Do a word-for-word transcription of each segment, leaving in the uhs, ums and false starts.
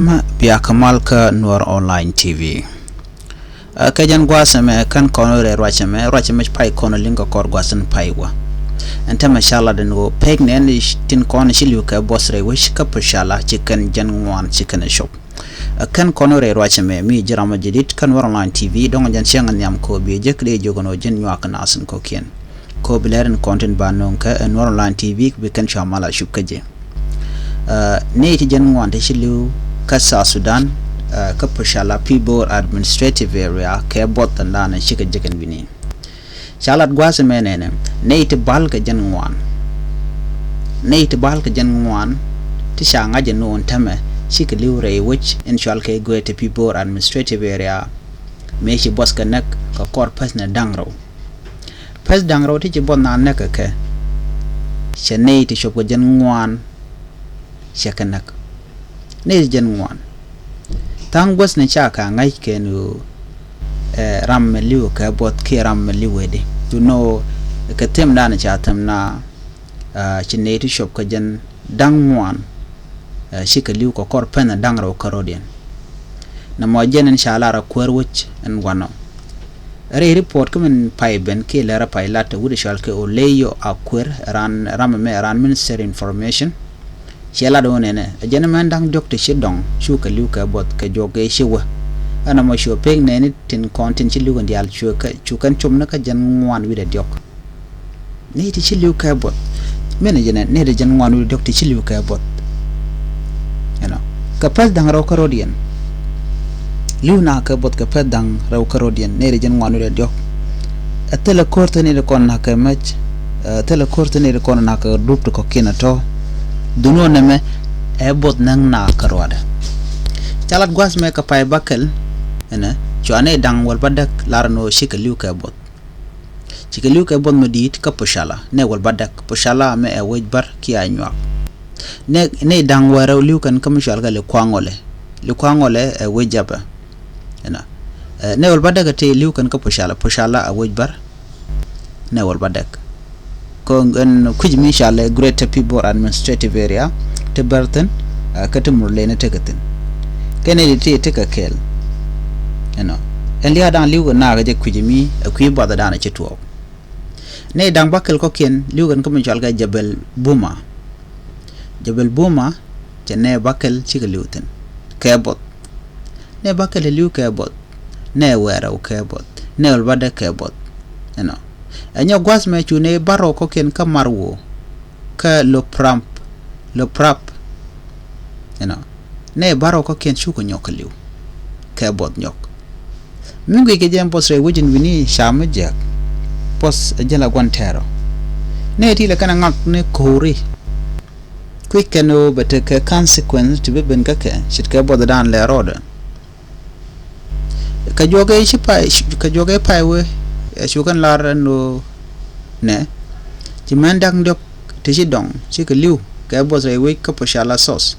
Mɛ bia kä mal kä Nuɔr Online T V. Ɛ, kɛ jɛn gua̱a̱th ɛmɛ kän kɔn rɛy ruac ɛmɛ, ruac ɛmɛ pay kɔn liŋ kɛ kɔr gua̱a̱th in pay wä. Ɛn tɛmɛ ca lat ɛn ɣöö pek nɛn tin kɔn ci li̱w kɛ buɔth rɛy wec kä Pocala ci kɛn jɛn ŋuan ci kɛn cop. Ɛ, kän kɔn rɛy ruac ɛmɛ mi ji̱ ram ɔ jadid kä Nuɔr Online T V, dɔ̱ŋ jɛn cäŋ nhiam kɛ ɣöö bi jek dee jiök ɛn ɣöö ji̱n nyuak kɛ nath in kɔ̱kiɛn. Kɛ ɣöö bi lɛr in kɔn tin ba nööŋ kä Nuɔr Online T V bi kɛn cua mal a cup kä jɛ. Ɛ, nɛy ti jɛn ŋuan ti ci li̱w kä South Sudan, ɛ, kä Pocala Pibor Administrative Area kɛ buɔth than dan cikɛ jek ɛn wi̱ni. Ca lat gua̱a̱th ɛmɛ nɛnɛ, nɛy ti bal kɛ jɛn ŋuan. Nɛy ti bal kɛ jɛn ŋuan ti ca ŋa̱c ɛn ɣöö ɛn täämɛ cikɛ li̱w rɛy wec in cɔal kɛ Greater Pibor Administrative Area. Mëë ci buɔth kɛ näk kɛ kɔr päth ni da̱ŋ rɛw. Päth da̱ŋ rɛw ti ci buɔth na näk kɛ kɛ, cɛ nɛy ti cop kɛ jɛn ŋuan cɛ kɛ näk. Nɛy ti jɛn ŋuan. Tha̱a̱ŋ guäthni ca kɛ ŋa̱c kɛn ɣöö, ɛ, ram mi li̱w kɛ buɔth kiɛ ram mi li̱w wecdi. Duundɛ ɣöö kɛ themdan ca themna, ɛ, ci nɛy ti cop kɛ jɛn da̱ŋ ŋuan, ɛ, cikɛ li̱w kɛ kɔr päth ni da̱ŋ rɛw kärɔ̱diɛn. Nɛmɔ jɛn in ca lar a kuäär wec in wanɔ. Rɛy report kä min pay ben kiɛ lɛr a pay lat te wut cɔal kɛ Oleyo Akuer, ran ram ɛmɛ ran Minister Information. Ciɛ lat wä nɛnɛ, ɛ jɛn mɛn da̱ŋ diɔ̱k ti ci dɔ̱ŋ cukɛ li̱w kɛ buɔth kɛ juɔk gɛ ci wä. Ɛn ɛmɔ cuɛ pek nɛni tin kɔn tin ci li̱w kɛn diaal cukɛ, cukɛn cop ni kä jɛn ŋuan wi̱cdɛ diɔ̱k. Nɛy ti ci li̱w kɛ buɔth. Min ɛ jɛn ɛ, nɛy ti jɛn ŋuan wi̱cdɛ diɔ̱k ti ci li̱w kɛ buɔth. You know, kɛ päth da̱ŋ rɛw kärɔ̱diɛn. Li̱w na kɛ buɔth kɛ päth da̱ŋ rɛw kärɔ̱diɛn, nɛy ti jɛn ŋuan wi̱cdɛ diɔ̱k. Ɛ thilɛ ko̱r thi̱n nɛy ti kɔn na kɛ mec, ɛ thilɛ ko̱r thi̱n nɛy ti kɔn na kɛ dup ti kɔ̱kiɛn ɛ tɔ̱. Duundɛ ɣöö nɛmɛ ɛ buɔth näk na kärɔadɛ. Ca lat gua̱a̱th mɛ kɛ pay bäkɛl, ɛnɛ, cua nɛy da̱ŋ wäl bädäk lar ɛn ɣöö cikɛ li̱w kɛ buɔth. Cikɛ li̱w kɛ buɔth mi di̱i̱t kä Pocala, nɛy wäl bädäk. Pocala mɛ ɛ wec bär kiɛ a nyuak. Nɛy, nɛy da̱ŋ wäl rɛw li̱w kɛn kä mi cɔal kɛ Likuaŋɔlɛ. Likuaŋɔlɛ ɛ wec Jabɛ. Ɛnɔ. Ɛ, nɛy wäl bädäk ɛ tëë li̱w kɛn kä Pocala. Pocala ɛ wec bär. Nɛy wäl bädäk. Kɛ ɣöö ɛn kui̱c mi cɔal ɛ Greater Pibor Administrative Area, ti bär thi̱n, ɛ, kä ti Murle ni tekɛ thi̱n. Kɛn nɛy ti ti tekɛ kɛɛl. Ɛnɔ. Ɛn lia̱a̱ da̱ŋ li̱w kɛ nakä jɛ kui̱c mi, ɛ kui̱ buɔth da̱ŋ ci tuɔɔk. Nɛy da̱ŋ bäkɛl kɔ̱kiɛn li̱w kɛn kä mi cɔal kɛ Jabal Buma. Jabal Buma, cɛ nɛy bäkɛl cikɛ li̱w thi̱n kɛ buɔth. Nɛy bäkɛl li̱w kɛ buɔth. Nɛy wäl rɛw kɛ buɔth. Nɛy wäl bädäk kɛ buɔth. Ɛnɔ. Ɛ nyɔk gua̱a̱th mɛ cu nɛy bärɔw kɔ̱kiɛn kä Marwo, kä Loprap, Loprap. Ɛnɔ. Nɛy bärɔw kɔ̱kiɛn cukɛ nyɔk kɛ li̱w kɛ buɔth nyɔk. Mi guic kɛ jɛ ɛn buɔth rɛy wec in wi̱ni ca mi jiäk. Buɔth ɛ jɛn la gua̱n tɛɛrɔ. Nɛy ti lɛ kɛn ɛ ŋak ni ko̱ri. Kui̱c kɛn ɣöö bɛ tekɛ consequence ti bi ben kä kɛ ce̱tkɛ buɔth dan lɛ rɔɔdɛ. Kɛ juɔk ëë ci pay, kɛ juɔk ëë pay wee, ɛ, cu kɛn lar ɛn ɣöö nɛ ci mɛn da̱ŋ diɔ̱k ti ci dɔ̱ŋ cikɛ li̱w kɛ buɔth rɛy wec kä Pocala South.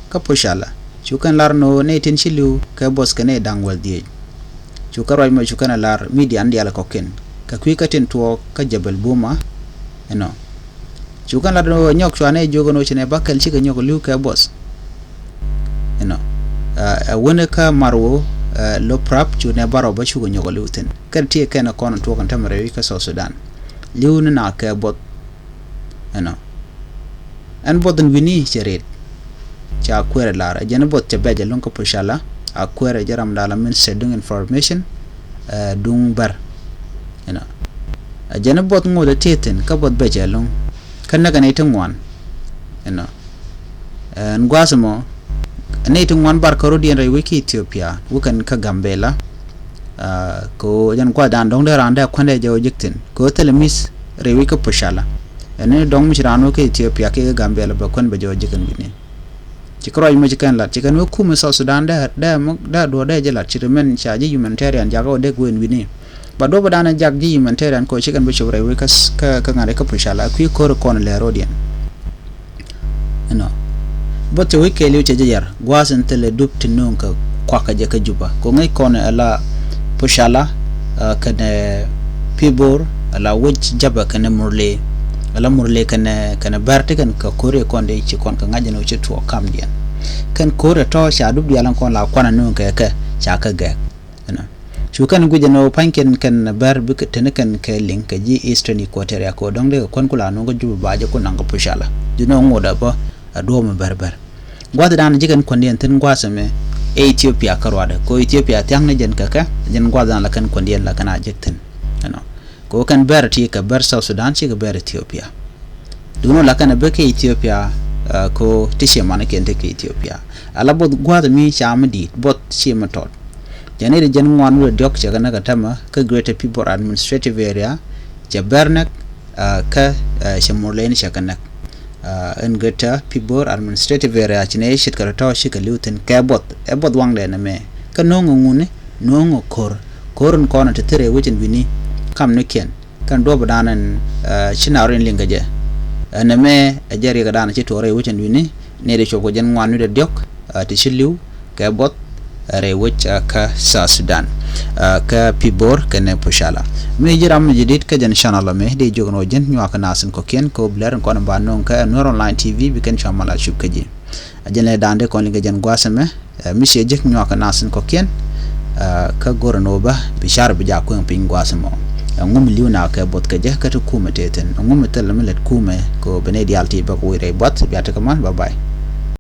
Kä Pocala cu kɛn lar ɛn ɣöö nɛy tin ci li̱w kɛ buɔth kɛ nɛy da̱ŋ wäl dhieec. Cu kɛn ruac mɔ cu kɛn ɛ lar midia ni diaal kɔ̱kiɛn kɛ kui̱ kä tin tuɔɔk kä Jabal Buma. Ɛnɔ. Cu kɛn lat ɛn ɣöö nyɔk cua nɛy jiök ɛn ɣöö ci nɛy bäkɛl cikɛ nyɔk li̱w kɛ buɔth. Ɛnɔ. Ɛ, ɛ, wänɛ kä Marwo, ɛ, Loprap cu nɛy bärɔw bä cukɛ nyɔk li̱w thi̱n. Kɛn ti ɛ kɛn ɛ kɔn tuɔɔk ɛn täämɛ rɛy wec kä South Sudan. Li̱w ni na kɛ buɔth. Ɛnɔ. Ɛn buɔth in wi̱ni cɛ ret. Ca kuɛɛrɛ lar. Ɛ jɛn buɔth cɛ bɛc ɛlɔ̱ŋ kä Pocala. A kuɛɛrɛ jɛ ram da̱a̱ la Minister duŋ Information, ɛ, duŋ bär. Ɛnɔ. Ɛ jɛn buɔth ŋoth ɛ tëë thi̱n kä buɔth bɛc ɛlɔ̱ŋ. Kä näk ɛ nɛy ti ŋuan. Ɛnɔ. Ɛn gua̱a̱th ɛmɔ, nɛy ti ŋuan bar kärɔ̱diɛn rɛy wec kä Ethiopia, wä kɛn kä Gambela. Aa, kɛ ɣöö jɛn gua̱a̱th dan dɔ̱ŋ dee raan dee kuändɛ jɛ ɣöö jek thi̱n. Kɛ ɣöö thilɛ mi̱th rɛy wec kä Pocala. Ɛn ni dɔ̱ŋ mi ci raan wä kä Ethiopia kɛ Gambela bɛ kuän bɛ jɛ ɣöö jek ɛn wi̱ni. Ci kɛ ruac mɔ ci kɛn lat, ci kɛn wä kumɛ South Sudan dee, dee, dee duɔ̱ɔ̱r dee jɛ lat, ci ri mɛn ca ji̱ humanitarian jakä wä dee wä ɛn wi̱ni. Ba duɔ̱p dan jak ji̱ humanitarian kɛ ɣöö ci kɛn bi cop rɛy wec kä, kä, kä ŋa̱t kä Pocala, kui̱ ko̱r kɔn lɛ ro̱diɛn. Ɛnɔ. Buɔth cɛ wec kɛɛliw cɛ jɛ yar, gua̱a̱th in thilɛ dup ti nööŋ kɛ kuakä jɛ kä Juba. Kɛ ŋäc kɔn ala Pocala, aa, kɛnɛ Pibor, ala wec Jabɛ kɛnɛ Murle, ala Murle kɛnɛ, kɛnɛ Bär ti kɛn kɛ ko̱r kɔn dee ci kɔn kɛ ŋa̱c ɛn ɣöö ci tuɔɔk kamdiɛn. Kɛn ko̱r ɛ tɔ̱ ca dup diaal in kɔn la kuan anööŋ kɛ kɛ ca kɛ gɛɛk. Ɛnɔ. Cu kɛn guic ɛn ɣöö pa̱ny kɛn kɛn bär bi kɛ teni kɛn kɛ liŋ kɛ ji̱ Eastern Equatoria kɛ ɣöö dɔ̱ŋ dee kɛ kuän ku la nööŋ kä Juba ba jɛ ku naŋ kä Pucala. Duundɛ ŋot ɛ bä ɛ duɔ̱ɔ̱p mi bär bär. Gua̱thdan ji̱ kɛn kuändiɛn thi̱n gua̱a̱th ɛmɛ ɛ Ethiopia kä ruaadɛ kɛ ɣöö Ethiopia thia̱kni jɛn kɛ kɛ jɛn gua̱thdan la kɛn kuändiɛn la kɛn a jek thi̱n. Ɛnɔ. Kɛ ɣöö kɛn bɛr ti kɛ bɛr South Sudan cikɛ bɛr Ethiopia. Duundɛ la kɛn a bek kɛ Ethiopia, ah, kɛ ɣöö ti cie manikiɛn ti kɛ Ethiopia. Ala both gua̱a̱th mi ca mi di̱i̱t both cie mi tɔt. Cɛ ni di jɛn ŋuan wi̱cdɛ diɔ̱k cɛ kɛ näk ɛ tämɛ kä Greater Pibor Administrative Area cɛ bɛr näk, ah, kä, ah, cɛ Murleni cɛ kɛ näk. Ah, ɛn Greater Pibor Administrative Area ci nɛ ce̱tkɛ tɔ̱tɔ̱ cikɛ li̱w thi̱n kɛ buɔth ɛ buɔth waŋdɛ nɛmɛ. Kä no̱o̱ŋ ɛ ŋuni no̱o̱ŋ ɛ ko̱r. Ko̱r in kɔn ɛ ti thir ɛ wec in wi̱ni kamnikiɛn. Kɛn duɔ̱ɔ̱pdan ɛn, ah, ci na rɔ in liŋ kɛ jɛ. Ɛ nɛmɛ ɛ jɛ riɛkdan ci tuɔɔr ɛ wec in wi̱ni. Nɛy ti cuɔp kɛ jɛn ŋuan wi̱cdɛ diɔ̱k, ah, ti ci li̱w kɛ buɔth, ah, rɛy wec, ah, kä South Sudan, ah, kä Pibor kɛnɛ Pucala. Mi ji̱ ram mi ji̱ di̱t kä jɛn channel ɛmɛ di jiök ɛn ɣöö ji̱n nyuakä nath in kɔ̱kiɛn kɛ ɣöö bi lɛr in kɔn in ba nööŋ kä Nuer Online T V bi kɛn cua mal a cup kä ji̱. A jɛn lɛ da̱a̱n dee kɔn liŋ kɛ jɛn gua̱a̱th ɛmɛ, ah, mi ciɛ ji̱k nyuakä nath in kɔ̱kiɛn, ah, kä go̱r ɛn ɣöö bä bi car bi jaak kueŋ piny gua̱a̱th ɛmɔ. Ɛŋu mi li̱w na kɛ buɔth kɛ jɛ kä ti kumɛ tëë thi̱n? Ɛŋu mi thil mi lät kumɛ kɛ ɣöö bi nɛy diaal ti bä kɛ wec rɛy buɔth? Bia tekɛ mal, bye bye.